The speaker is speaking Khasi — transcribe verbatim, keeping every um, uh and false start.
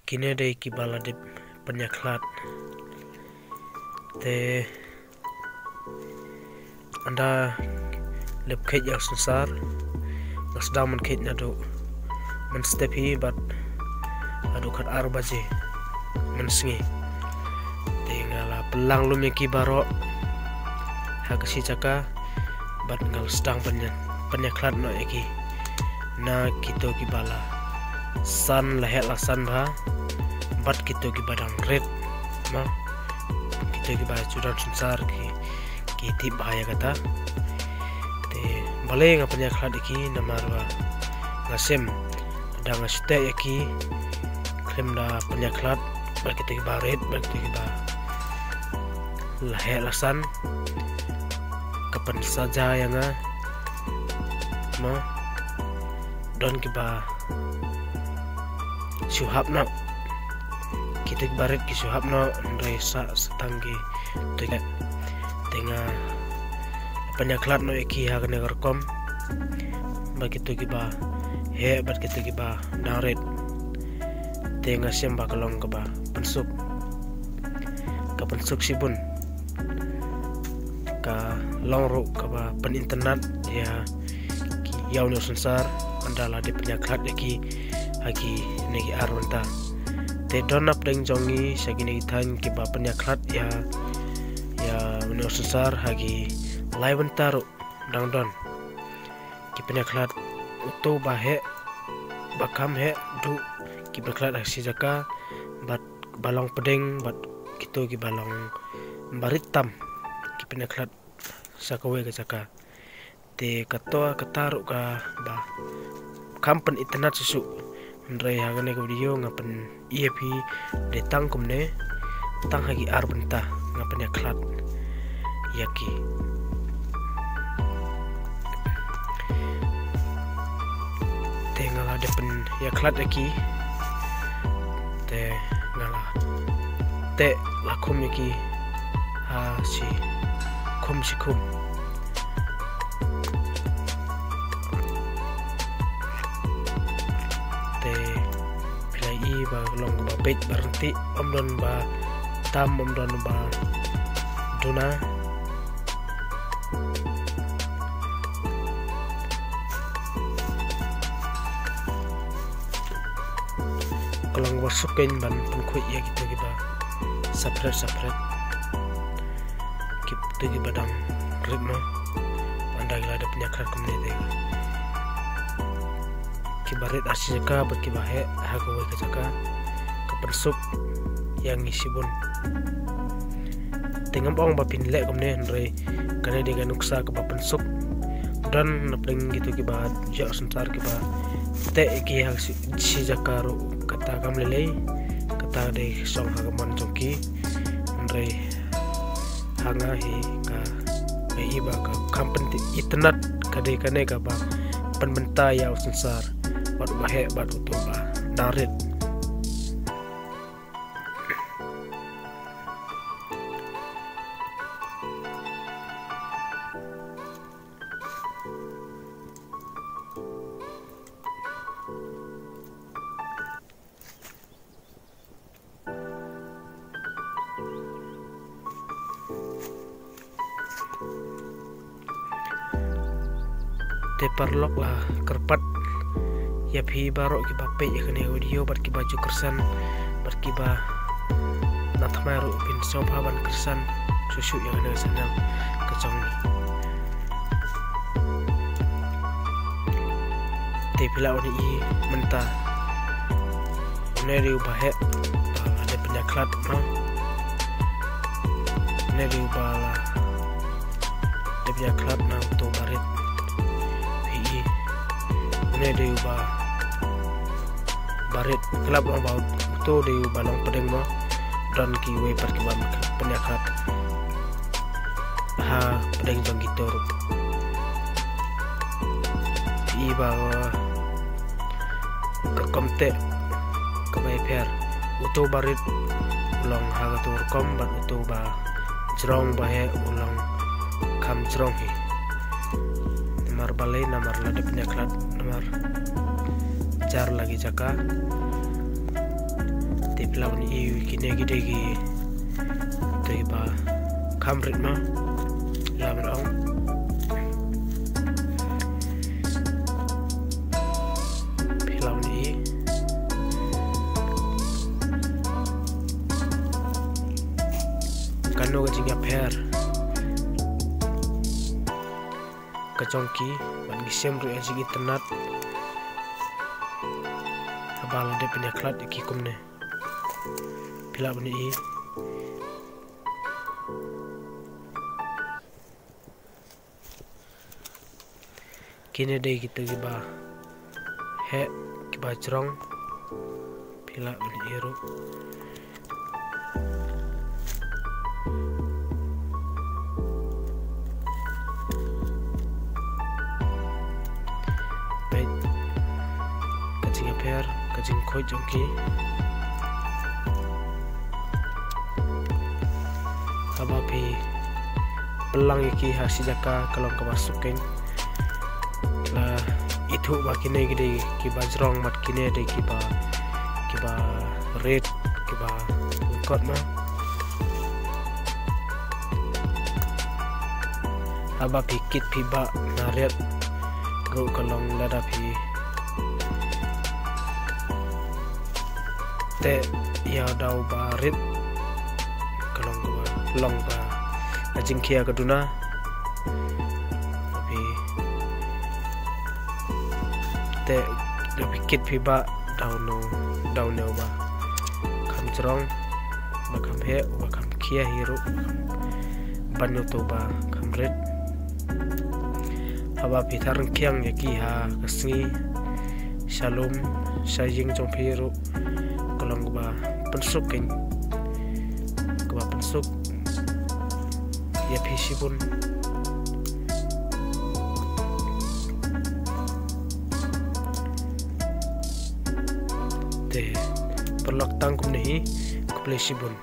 Kine dei kiba la dep pynïakhlad. Te ynda lep kheit ïa u synsar, nga sdang ban kheit naduh mynstep hi bad haduh khat ar baje mynsngi. Te nga la pynlang lum ïa ki baroh ha ka shi jaka bad nga la sdang pynïa-, pynïakhlad noh ïa ki. Na kito kiba la san, la heh la san bha bad kito kiba dang rit, ma, kito kiba ju don synsar ki, ki tip bha ïa kata. Te balei nga pynïakhlad ïa ki? Namar ba nga shem da nga shu teh ïa ki khlem da pynïakhlad bad kito kiba rit bad kito kiba la heh la san, ka pynsaja ïa nga, ma, don kiba shu hap noh. Kito kiba rit ki shu hap noh, hynrei sa, sa tang ki. Te nga, te nga pynïakhlad noh ïa ki ha kane ka rukom. Bad kito kiba heh bad kito kiba dang rit, te nga shem ba ka long kaba pynsuk, ka pynsuk shibun. Ka long ruh kaba pynitynnad ïa ki, ïa une u synsar, ynda la dep pynïakhlad ïa ki ha kine ki ar bynta. Te don napdeng jong ngi sha kine ki thaiñ kiba pynïakhlad ïa, ïa une u synsar ha ki lai bynta ruh dang don. Ki pynïakhlad uto ba heh, ba kham heh, duh ki pynïakhlad ha shi jaka, bad ba long pdeng, bad kito kiba long barit tam ki pynïakhlad sha kawei ka jaka. Te kato, kata ruh kaba kham pynitynnad shuh shuh. Hynrei ha kane ka video nga pyn- ïa phi dei tang kumne, tang ha ki ar bynta nga pynïakhlad ïa ki. Te nga la dep pynïakhlad ïa ki. Te nga la teh la khum ïa ki ha shi khum shi khum. Te phi la i ba long ba peit ba rynti, ym don ba tam, ym don ba duna. Ka long ba suk kein ban pynkhuid ïa kito kiba separate separate. Kito kiba dang rit noh, ynda ki la dep pynïakhlad kumne te kiba rit ha shi jaka bad kiba heh ha kawei ka jaka, ka pynsuk ïa ngi shibun. Te ngam ong ba phin leh kumne, hynrei kane dei ka nuksa kaba pynsuk. Don napdeng kito kiba ïoh synsar kiba teh ki ha shi, shi jaka ruh kata kam lei lei, kata dei shong ha ka mon jong ki. Hynrei ha nga hi ka, ka i ba ka kham pynitynnad ka dei kane kaba pynbynta ïa u synsar, bad uba heh bad uto uba dang rit. Te paralok, la kyrpad ïa phi baroh kiba peit ïa kane ka video bad kiba ju kyrshan bad kiba na thymmai ruh phin sngewbha ban kyrshan shuh shuh ïa kane ka channel ka jong ngi. Te phi la wan i mynta, une dei uba heh, ba la dep pynïakhlad, no? Une dei uba la dep pynïakhlad, na uto uba rit. Phi i, une dei uba, ba rit. Khlap long ba uto dei uba long pdeng, no? Don kiwei pat kiba pynïakhlad ha pdeng jong kito ruh. Phi i ba ka rukom teh kaba ïapher. Uto uba rit u long ha kato ka rukom bad uto uba jrong uba heh u long kham jrong hi. Namar balei? Namar la dep pynïakhlad, namar jar la ki jaka. Phi lah ban i kine ki dei ki, dei ba kham rit ma. Lah ban ong. Phi lah ban i. Kano ka jingïapher ka jong ki, ban ki shem ruh ïa jingitynnad. Haba la dep ban ïakhlad ïa ki kumne. Phi lah ban i. Kine dei kita kiba heh, kiba jrong. Phi lah ban i ruh. Peit ka jingïapher, ka jingkhuid jong ki. Haba phi pynlang ïa ki ha shi jaka ka long kaba suk kein. La ithuh ba kine ki dei kiba jrong, bad kine dei kiba, kiba rit, kiba lyngkot ma. Haba phi kit phi bah na riat ruh ka long lada phi teh ïa daw ba rit, ka long kaba, long ba ka jingkhia ka duna. Phi teh, da phi kit phi bah daw no, daw no ba kham jrong, ba kham heh, ba kham khia hi ruh, ban ïoh to ba kham rit. Haba phi thaw rangkhiang ïa ki ha ka sngi, sha lum, sha ïing jong phi ruh, ka long kaba pynsuk kein, kaba pynsuk ïa phi shibun. Te paralok, tang kumne hi, khublei shibun.